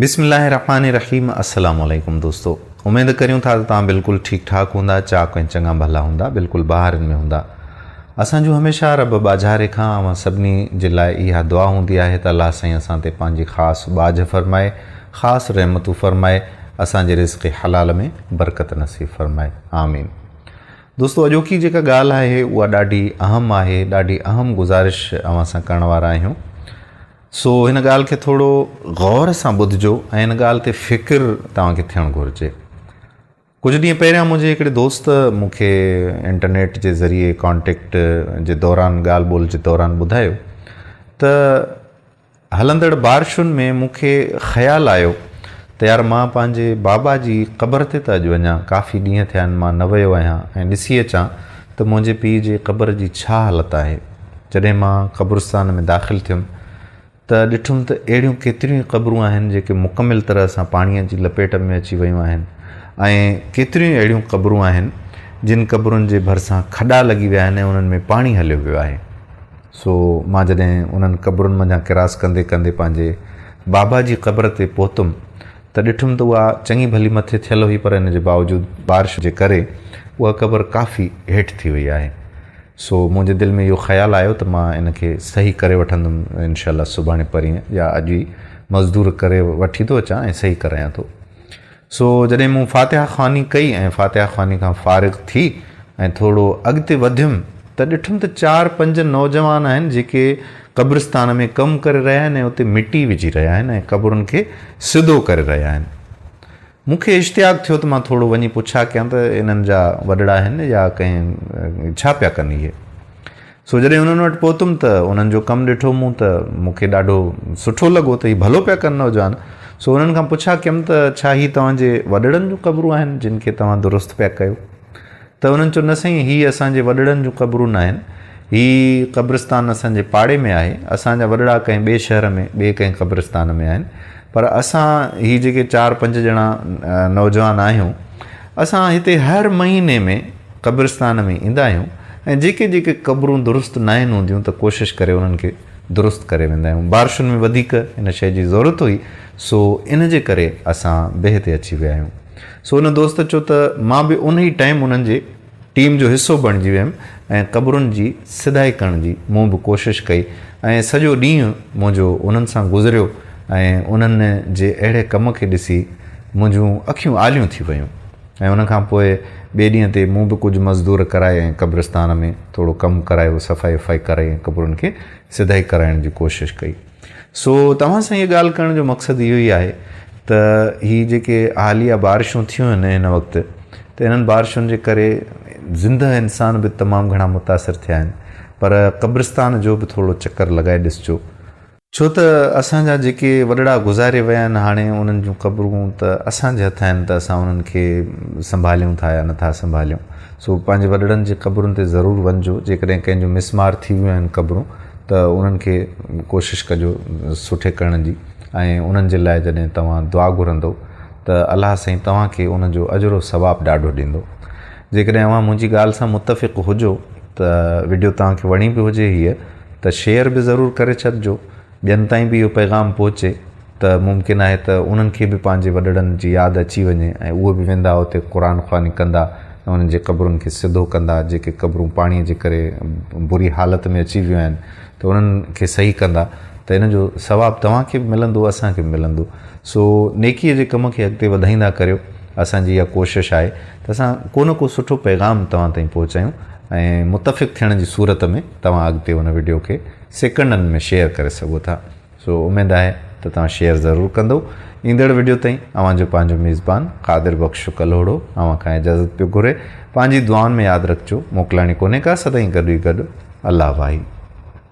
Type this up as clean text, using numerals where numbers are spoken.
بسم الله الرحمٰن الرحيم السلام عليڪم دوستو اميد ڪريون ٿا ته توهان بلڪل ٺيڪ ٺاڪ هوندا چاڪ ۽ چڱا ڀلا هوندا بلڪل بهارين ۾ هوندا اسان جون هميشه رب ٻاجهاري کان اوهان سڀني جي لاء اها دعا هوندي آهي ته الله سائين اسان تي پنهنجي خاص ٻاجهه فرمائي خاص رحمتون فرمائي اسان جي رزق حلال ۾ برڪت نصيب فرمائي آمين دوستو اڄوڪي جيڪا ڳالهه آهي اها ڏاڍي اهم آهي ڏاڍي اهم گذارش اوهان سان ڪرڻ وارا آهيون سو هن ڳالهه کي ٿورو غور سان ٻڌجو ۽ هن ڳالهه تي فڪر توهان کي ٿيڻ گهرجي. ڪجهه ڏينهن پهريان منهنجي هڪڙي دوست مون کي انٽرنيٽ جي ذريعي ڪانٽيڪٽ جي دوران ڳالهه ٻولهه جي دوران ٻڌايو ته هلندڙ بارشن ۾ مون کي خيال آيو ته يار مان پنهنجي بابا جي قبر تي ته اڄ وڃان ڪافي ڏينهن ٿيا آهن مان نه ويو آهيان ۽ ڏسي اچان ته منهنجي پيء جي قبر جي ڇا حالت آهي. جڏهن مان قبرستان ۾ داخل ٿيم ته ڏٺم ته اهڙيون ڪيتريون ئي قبرون آهن جيڪي مڪمل طرح سان پاڻيء جي لپيٽ ۾ اچي ويون آهن ۽ ڪيتريون ئي اهڙيون قبرون آهن جن قبرن جي ڀرسان کڏا لڳي ويا آهن ۽ انهن ۾ پاڻي هليو ويو آهي. سو مان جڏهن انهن قبرن منجهان ڪراس ڪندي ڪندي پنهنجي بابا جي قبر تي پهتم ته ڏٺم ته اها چڱي ڀلي مٿي ٿيل هئي پر ان جي باوجود بارش جي ڪري اها قبر ڪافي هيٺ ٿي وئي آهي. سو منهنجي دل ۾ اهو خيال آيو ته مان ان کي صحيح ڪري وٺندم انشاء الله سڀاڻي پرينء يا اڄ ئي مزدور ڪري وٺي ٿو اچان ۽ صحيح ڪرايان ٿو. سو جڏهن مون فاتحه خواني ڪئي ۽ فاتحه خواني کان فارغ ٿي ۽ ٿورو اڳتي وڌيم ته ڏٺم ته چار پنج نوجوان آهن جيڪي قبرستان ۾ ڪم ڪري رهيا آهن ۽ اتي مٽي وجهي رهيا آهن ۽ قبرن کي سڌو ڪري رهيا آهن. مون کي اشتياق ٿيو ته مان ٿورو وڃي پڇا ڪيان ته انهن جا وڏڙا آهن يا ڪنهن ڇا پيا ڪن اهي. سو جڏهن انهن وٽ پهتم ته انهن جو ڪم ڏٺو مون ته مون کي ڏاڍو سٺو لڳو ته هي ڀلو پيا ڪن نوجوان. سو انهن کان پڇا ڪيم ته ڇا هي توهان جي وڏڙن جون قبرون آهن جن کي توهان درست پيا ڪيو؟ ته انهن چيو نه سائين هي اسان جي وڏڙن جون قبرون ناهن، هي قبرستان اسان جي پاڙي ۾ آهي، اسان جا وڏڙا ڪنهن ٻئي شهر ۾ ٻئي ڪنهن قبرستان ۾ آهن پر اسان هي جيڪي چار پنج ڄڻا نوجوان آهيون اسان هتي هر مهيني ۾ قبرستان ۾ ايندا آهيون ۽ جيڪي جيڪي قبرون درست ناهن هونديون ته ڪوشش ڪري انهن کي درست ڪري ويندا آهيون بارشن ۾ وڌيڪ ان شيء جي ضرورت هئي سو ان جي ڪري اسان به هتي اچي ويا آهيون سو ان دوست چيو ته مان به ان ئي ٽائيم انهن جي ٽيم جو حصو بڻجي ويم ۽ قبرن جي سڌائي ڪرڻ جي مون به ڪوشش ڪئي ۽ سڄو ڏينهن منهنجو انهن سان گذريو ۽ انهن جي اهڙي ڪم کي ڏسي منهنجون اکيون آليون ٿي ويون ۽ ان کان پوء ٻئي ڏينهن تي مون به ڪجهه مزدور ڪرائي ۽ قبرستان ۾ ٿورو ڪم ڪرايو صفائي وفائي ڪرائي ۽ قبرن کي سڌائي ڪرائڻ جي ڪوشش ڪئي. سو توهان سان هيء ڳالهه ڪرڻ جو مقصد اهو ئي آهي ته هي جيڪي حاليه بارشون ٿيون آهن هن وقت ته انهن بارشن جي ڪري زندهه انسان به تمام گهڻا متاثر ٿيا آهن پر قبرستان جو به ٿورو چڪر لڳائي ڏسجو ڇو ته اسان جا جيڪي وڏڙا گذاري ويا آهن هاڻي انهن جون قبرون ته اسان جي هٿ آهن ته اسان انهن کي سنڀاليون ٿا يا نٿا سنڀاليون سو پنهنجي وڏڙن جي قبرن تي ضرور وڃجو جيڪڏهن ڪنهن جون مسمار ٿي ويون آهن قبرون ته انهن کي ڪوشش ڪجو سٺي ڪرڻ جي ۽ انهن جي لاء جڏهن توهان دعا گهرندو ته الله سائين توهان کي ان جو اجر و ثواب ڏاڍو ڏيندو. جيڪڏهن اوهان منهنجي ڳالهه سان متفق هجو ته وڊيو توهان کي وڻي به هجي هيء ته شيئر به ضرور ڪري ڇڏجو ٻين تائين به اهو پيغام پهچي ته ممڪن آهي ته انهن کي به پنهنجي وڏڙن جي ياد اچي وڃي ۽ اهي به ويندا اتي قرآن خواني ڪندا ۽ انهن جي قبرن کي سڌو ڪندا جيڪي قبرون پاڻي جي ڪري بري حالت ۾ اچي ويون آهن ته انهن کي صحيح ڪندا ته ان جو ثواب توهان کي به ملندو اسان کي به ملندو سو نيڪي جي ڪم کي اڳتي وڌائيندا ڪريو اسان جي اها ڪوشش آهي ته اسان ڪو نه ڪو سٺو پيغام توهان تائين پهچايون ۽ متفق ٿيڻ جي صورت ۾ توهان اڳتي ان وڊيو کي سيڪنڊن ۾ شيئر ڪري سگهو ٿا. سو اميد آهي ته توهان شيئر ضرور ڪندو. ايندڙ وڊيو تائين اوهان جو پنهنجو ميزبان قادر بخش ڪلهوڙو اوهان کان اجازت پيو گهري. پنهنجي دعائن ۾ ياد رکجو. موڪلاڻي ڪونهي ڪا سدائين گڏ ئي گڏ. الله واهي.